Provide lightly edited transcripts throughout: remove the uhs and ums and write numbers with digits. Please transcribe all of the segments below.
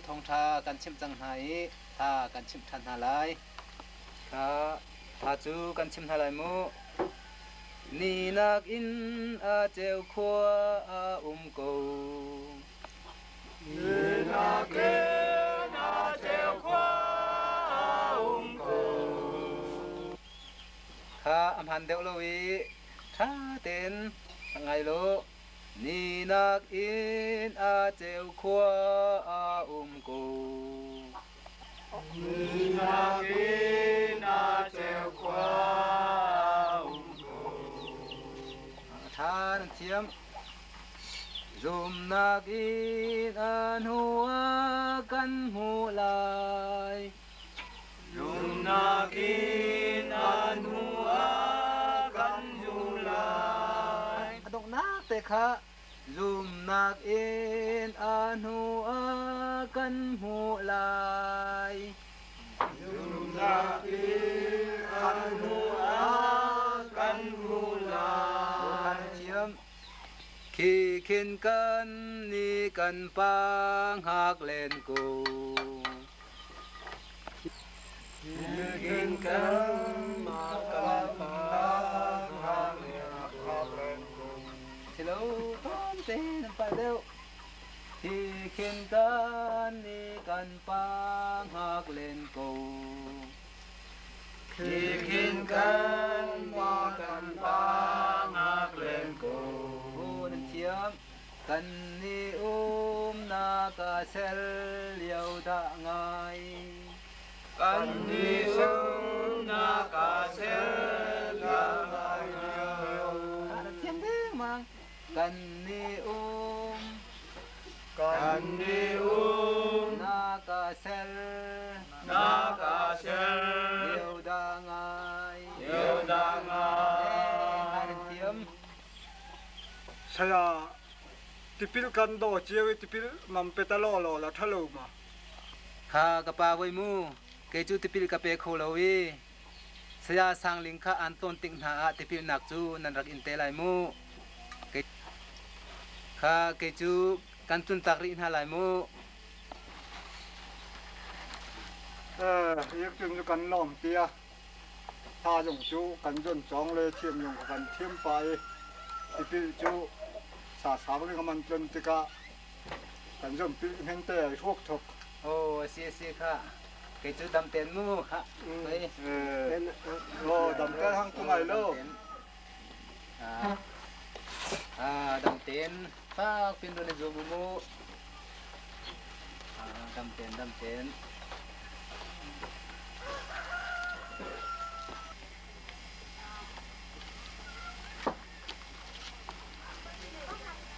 Thawngṭha kan chimh cang hna i tha kan chimh ṭhan hna lai. Kha tha cu kan chim hna lai mu. Ni nakin a ceu khua a um ko. Ni nakin a ceu khua a um ko. Kha a hmaan deuh lo i ṭha tein a ngai law Ni nakin a ceu khua a um ko. Ni nakin a ceu khua a um ko. A ṭha nan thiam. Zumnak in a hnu ah kan hmuh lai. Zumnak in a hnu ah kan hmu lai. A donghnak te kha zumnak in a hnu ah kan hmuh lai. Zumnak in a hnu ah kan hmuh lai. Thiam. Khi khin kan ni kan pa hngak len ko. Silo thawm te nan pah deuh. Hi khin kan ni kan pa hngak len ko. Khi khin kan ni kan pa hngak len ko. Nan thiam. Kan ni umnak a ser lio dah ngai. Kan ni umnak a ser lio ngai lio. Na thiam dengmang. Kan ni um. Kan ni um. Na ka ser. Na ka ser. Lio dah ngai. Lio dah ngai. Na thiam. Saya tipil kan daw cio i tipil mam pe ta law law la ṭha lo ma? Kha ka pa voi mu, kei cu tipil ka pe kho lo i Saya Sang Ling kha aan tawn tik hna ah tipilnak cu nan rak in te lai mu. Kha kei cu kan tluntak rih hna lai mu. Eh, cun cu kan lawm tia. Tha zong cu kan zon cawng le thiam zong kan thiam pa i tipil cu sa sang ring man tlon tikah kan zon pil hen te ai hruak thok. Oh, a si a si kha. Kei cu dam ten mu kha. Eh, oh, dam ten hang tu ngai lo. Ah, dam ten. Fak pin ron i zum mu. Ah, dam ten, dam ten.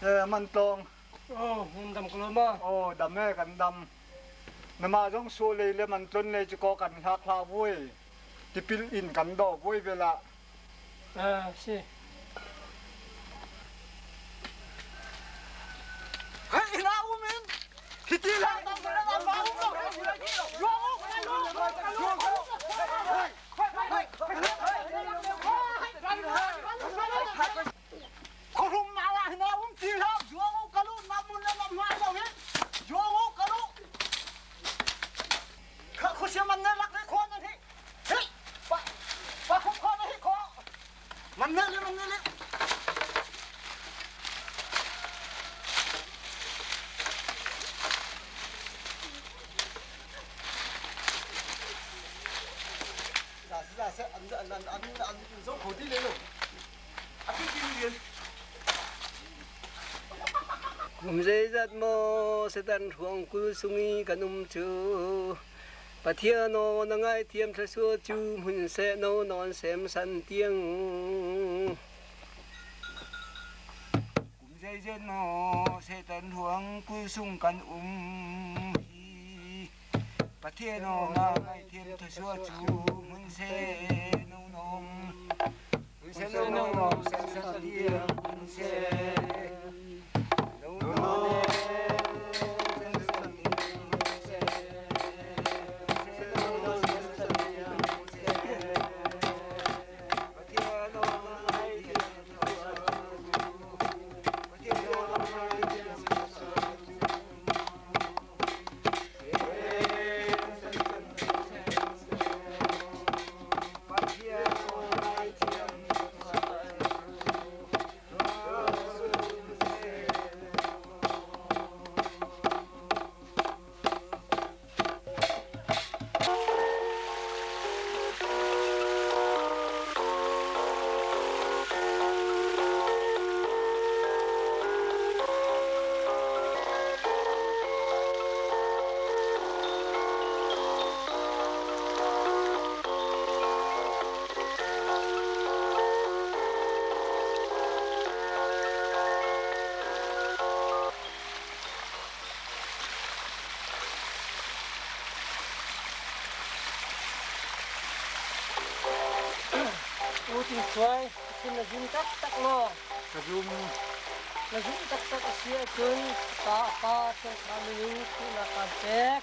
Eh, man tlong. Oh, hun dam ko ma. Oh, dam e kan dam. Nama zong su le le man tlon le chu ko kan hlak hla vui. Tipil in kan do vui vela. Ah, si. Hei, na umin. Hiti la Khurum na wa na um ti la juang kalu na mun na ma lo he juang kalu kha khusia man na lak le kho na hi hi pa pa khu kho na hi kho man ne le man ne le Kum zeizat maw Satan ruang kul sung i kan um cu Pathian aw na ngaithiam thluachuah cu hmun seh no nawn sem san tiang. Kum zeizat maw Satan ruang kul sung kan um hi Pathian aw na ngaihthiam thluachuah cu hmun seh no nom hmun seh no nom sem san tiang hmun seh no nom sem san tiang hmun seh hmun seh no nom sem san tiang hmun seh Pathian aw na ngaihthiam thluachuah cu Pathian aw na ngaihthiam thluachuah cu. U Tin Khuai, Pathian na zum taktak maw? Ka zum. Na zumh taktak a si ahcun pa a pa Thiangthla min in khuhnak kaan pek.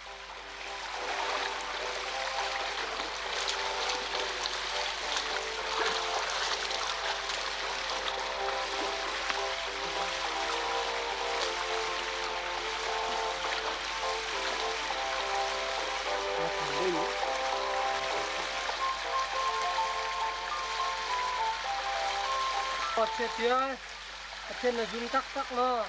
Pathian na zum taktak maw?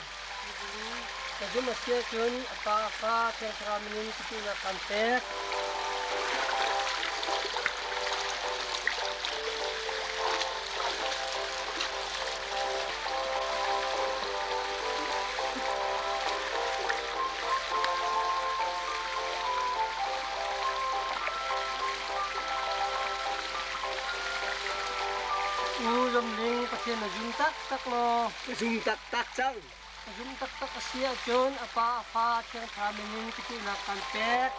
Na zum a si ahcun a Pa, a Fa, Thiang Thlarau min in tipilnak kaan pek. U Zum Ling, Pathian na zum taktak maw? Ka zum taktak cang. Ka zum taktak a si ahcun a Pa, a Fa, Thiang Thlarau min in tipilnak kaan pek.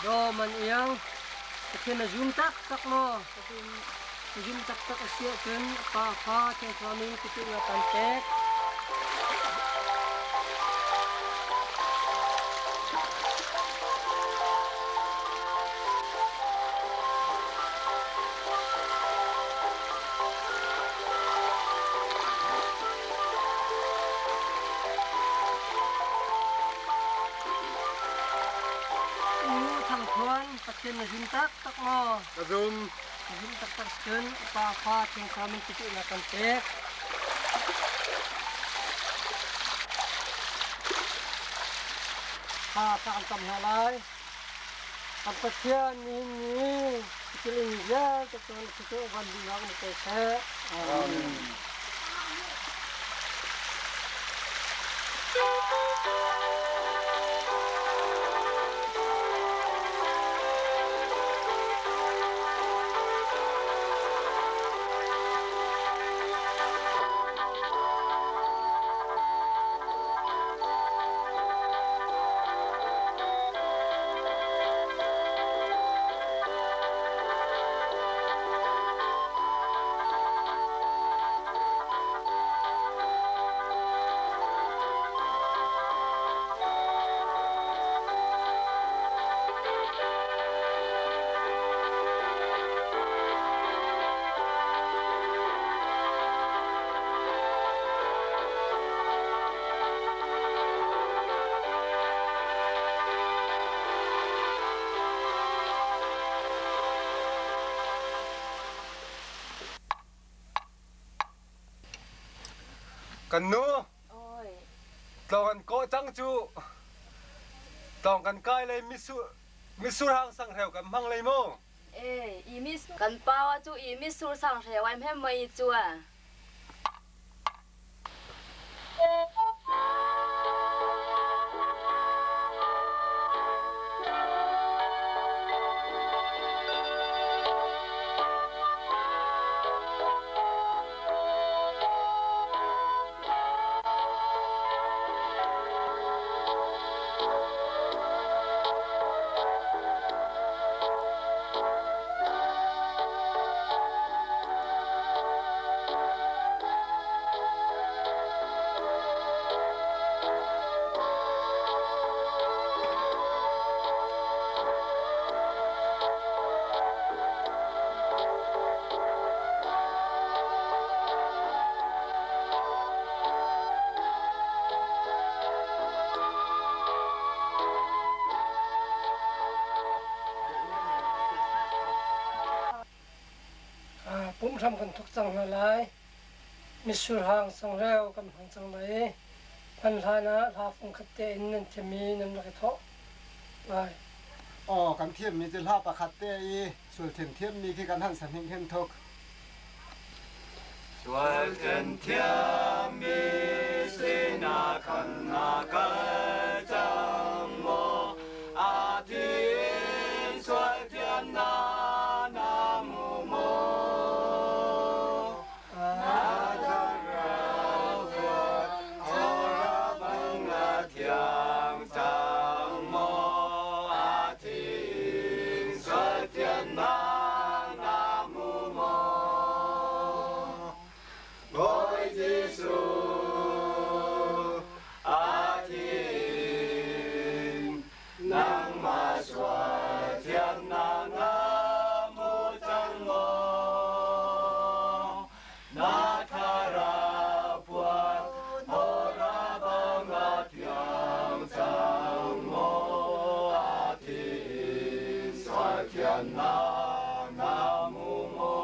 Do man iang Pathian na zum taktak maw? Na zum taktak a si ahcun a Pa kha Thiang Thlarau min tipilnak kan pek. U Thang Khuan, Pathian na zum taktak maw? Ka zum. Ka zum taktak cun Pa Fa Thiang Thlarau min tipilnak kan pek. Thla kan cam hna lai. Kan Pathian nihin ni tipil in vialte cu na cu van duhnak na pe seh. Amen. Kan nu tlawng an kawh cang cu tlawng kan kai lei misur hang sang hreu kan hmang lei maw? E, i mis kan pa cu i misur sang hreu ai hem mai chu a. Pumhram kan thuk cang hna lai. Mitsur hang changreu kan hmang cang lai i hman hlan ah hla fungkhat tein nan thiammi nan rak i thawh lai. Aw kan thiammi cu hla pakhat te i sul thiamthiammi khi kan han sa hning hen thuk. Sual then thiammi sinah khan na kal cang maw? A thi in sual thiannak na hmu maw? Na thlarau ora bang na thiang cang maw? A thi in sual thiannak na hmu maw? Bawi Jesuh a thin nangmah sual thiannak na hmu cang maw? Na thlarau phuan ora bang a thiang cang maw? A thin sual thiannak na hmu maw?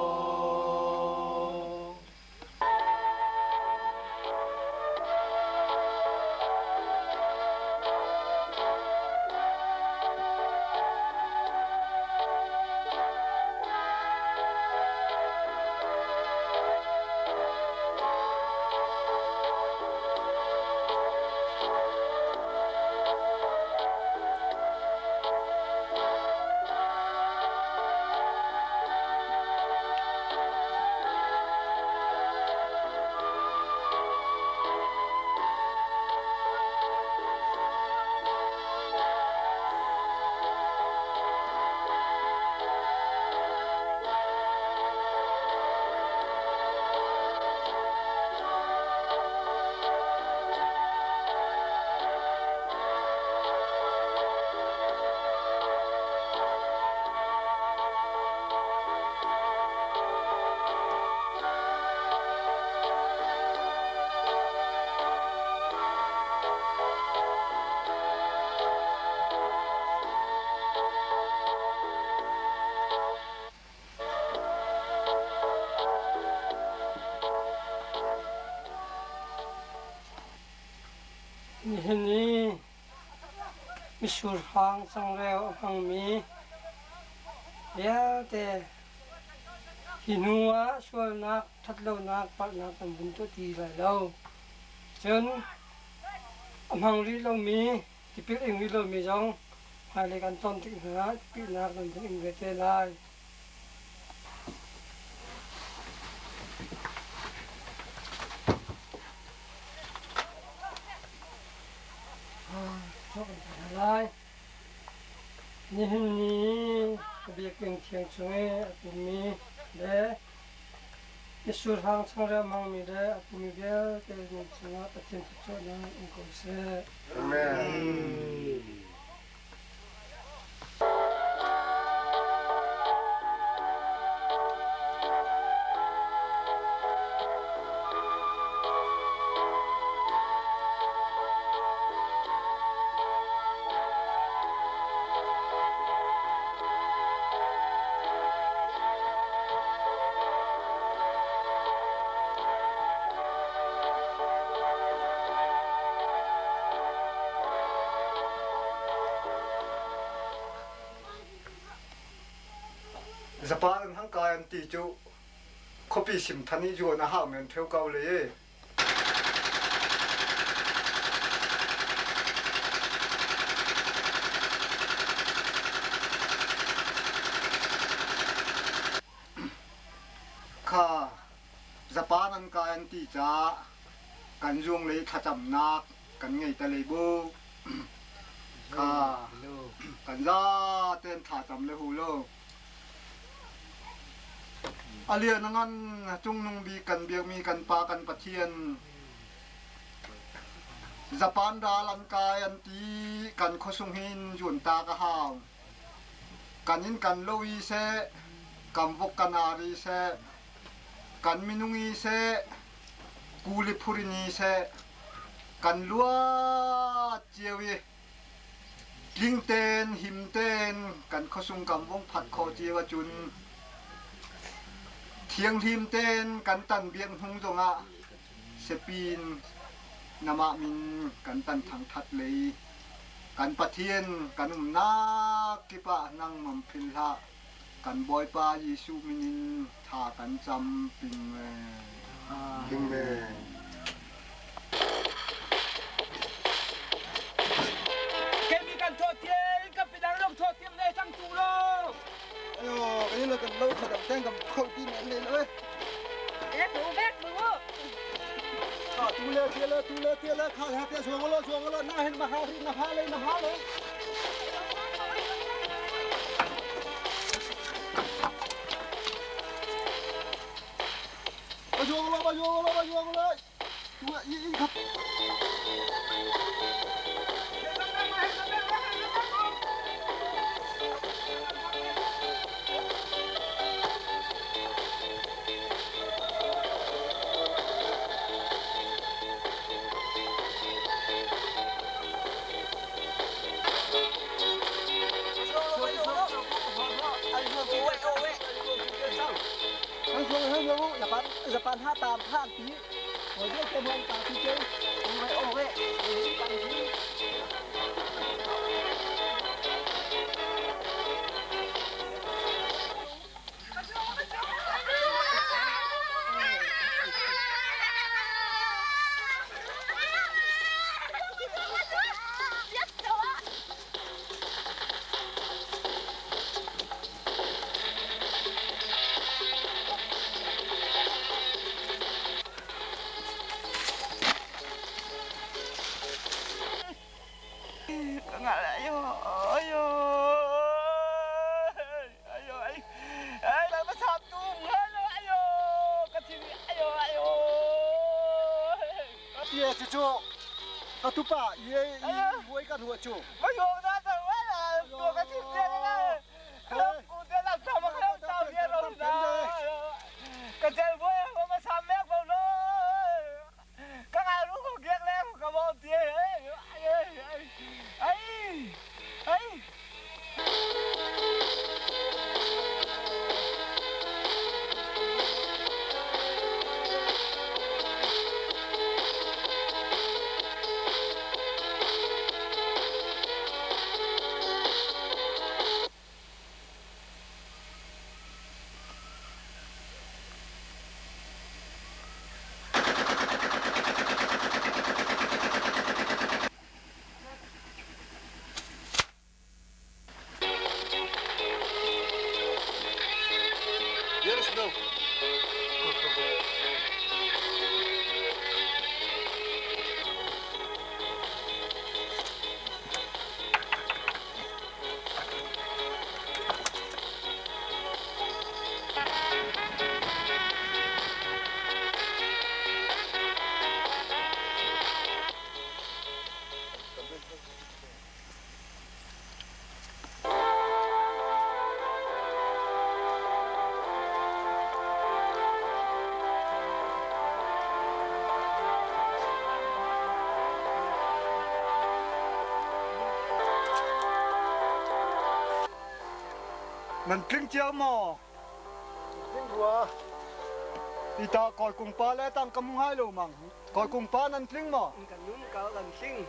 Nihin i mitsur hang changreu a hmangmi vialte hi hnu ah sualnak, ṭhatlonak, palhnak kan vun tuah ti lai lo. Cun a hmang rih lomi, tipil ing rih lomi zong hmailei kan ton tik hna ah tipilnak nan vun ing ve te lai. Lai. Nihin ni biakinn thiang chung i a pummi le mitsur hang changreu hmangmi le a pummi vialte nan cungah Pathian thluachuahnak um ko seh. Amen. Zapa in hang kai an ti cu khuapi sim than i zuan a hau men theo ko le. Kha Japan an kai an ti caah kan zung lei thlacamnak kan ngei ta lei bu. Kha kan zaten thlacam le hu lo. A lian a ngan cungnung bik kan biakmi kan Pa kan Pathian Japan ral an kai an ti kan khuasung hin zuantak a hau. Kan inn kan lo i seh, kan vok kan ar i seh, kan minung i seh, kuli phurin i seh, kan luat cio i tling tein him tein kan khuasung kan vong phat khawh cio ahcun thianghlim tein kan tan biak hnung zongah sepin namah min kan tan thangthat lei kan Pathian kan umnak kip ah nangmam phil hlah kan Bawipa Jesuh min in tha kan cam ping. Tling ve. Kemi kan thawh tiel ka pidang long thawh tiam le cang tu lo. Ayo, kan lo kan lo khat teng kam khau ti men le lo. Eh, bu bek bu. Kha tu le tia le tu le tia le kha ha tia suang lo suang lo na hin ma ha ri na ha le na ha le. Ba suang lo ba suang lo ba suang lo. Tu i i khap. Japan ha tam than ti 我这这边打飞机，我哦喂，我打飞机。 Ayo, ayo, ayo, ayo, ayo, ayo, ayo, ayo, ayo. Ye chu chu. Ka tu pa ye buai kan huwa chu. Ayo, na ta wa la, to ka ti te la. Ku te la ta ma ka ta ye ro na. Ka te buai ko ma sa me ko lo. Ka ga ru ko ge le ko mo ti ai ai ai ai. Yes no. Nan tling chiao maw? Tling rua. Ita kawi kung pa le tang ka mung hai lo mang. Kawi kung pa nan tling maw? Kan num ka kan tling.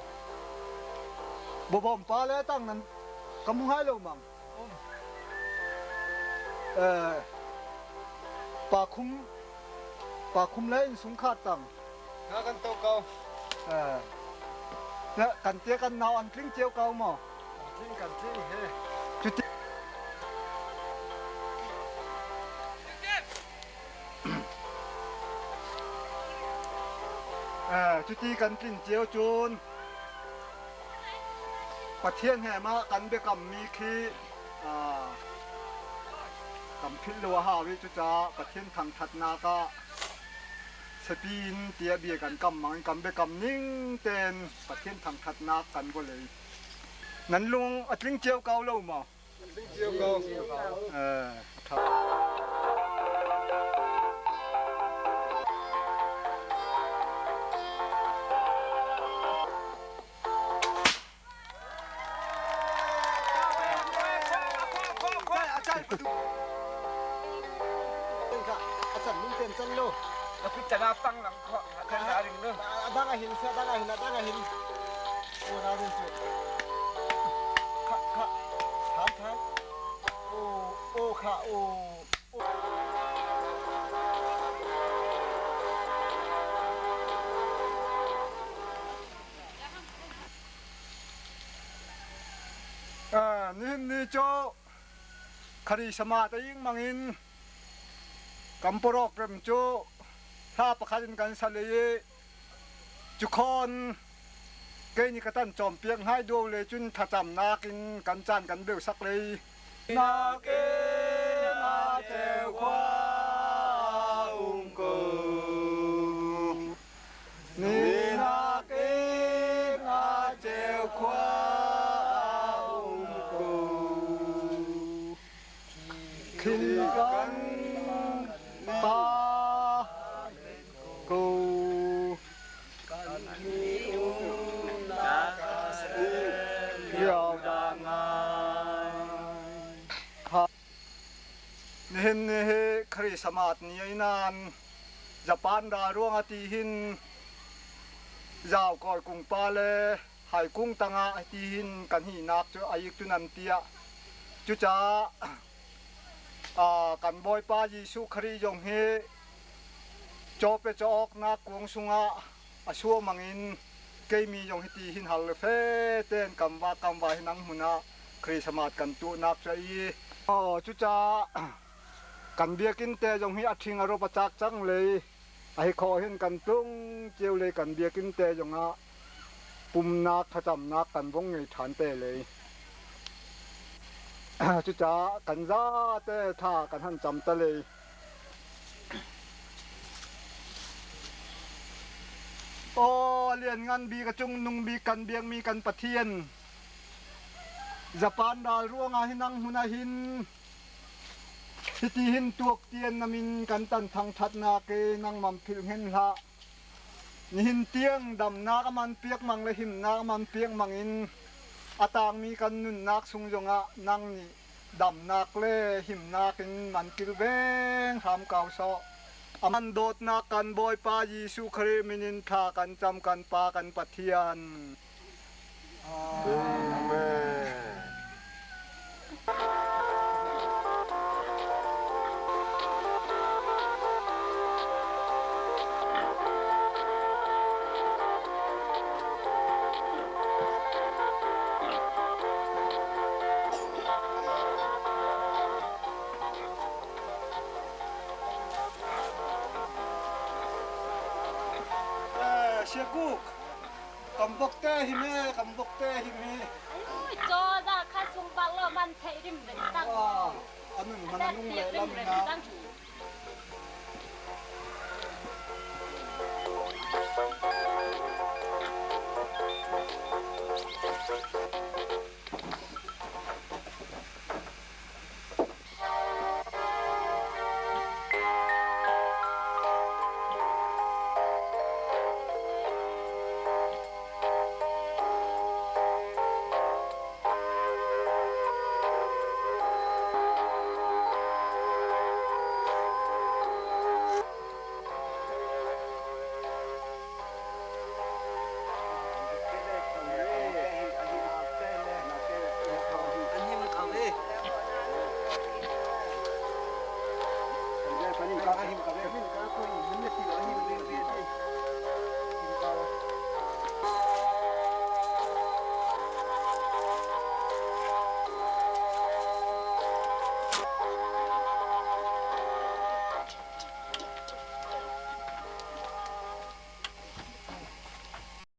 Bobom pa le tang nan ka mung hai lo mang. Pa khum pa khum le in sung khat tang. Nga kan to kau. Kan tia kan nau an tling chiao kau maw? Tling kan tling he. Cuti cuti kan tlin cio cun Pathian he mah kan biakammi khi kan philh lo a hau i cucaah Pathian thangṭhatnak ah siapi in tiah bia kan kam mang in kan biakam ning tein Pathian thangṭhatnak kan vawlei. Nan lung a tling cio ko lo maw? Tling cio ko. A ṭha. Tuni cu Kharisama te ing mangin kan program cu hla pakhat in kan sal i cukhawn kei nih ka tan cawmpiak hngai duo le cun thlacamnak in kan caan kan beu sak lei. Nakin a cheu khua um ko. Ni nakin a cheu khua um ko. Khi kan pa ko. Kan mi umnak Lio Nihin ni hi Khrisamat ni ai nain Japan ral ruangah ti hin zau kawl kungpa le haikung tangah ti hin kan hinak cu a ik cu nan tiah. Cucaah kan Bawipa Jesuh Khrih zong hi cawpe cawknak kuang sungah a suamang in keimi zong hi ti hin hal le fe tein kam va kam va hi nang hmun ah Christmas kan tuahnak cu i cucaah kan biakinn te zong hi a ṭhing a rop a cak cang lei a hi khawh hin kan tlung cio lei kan biakinn te zong ah pumnak thlacamnak kan vong ngei ṭhan te lei. Cucaah kan zate thla kan han cam ta lei. Aw lianngan bik a cungnung bik kan biakmi kan Pathian Japan ral ruangah hi nang hmun ah hin hiti hin tuak tian na min kan tan thangṭhatnak i nangmam philh hngen hlah. Nihin tiang damnak a man piak mang le himnak a man piak mang in a tangmi kan nunnak chung zongah nang nih damnak le himnak in man kilveng hram ko sawh. Aman dawtnak kan Bawipa Jesuh Khrih min in thla kan cam kan Pa kan Pathian. Amen. Siakuk, kan bok te hi me, kan bok te hi me. Cho da kha sung bak lo man thei rim rim tang. Anun man anung le lam na.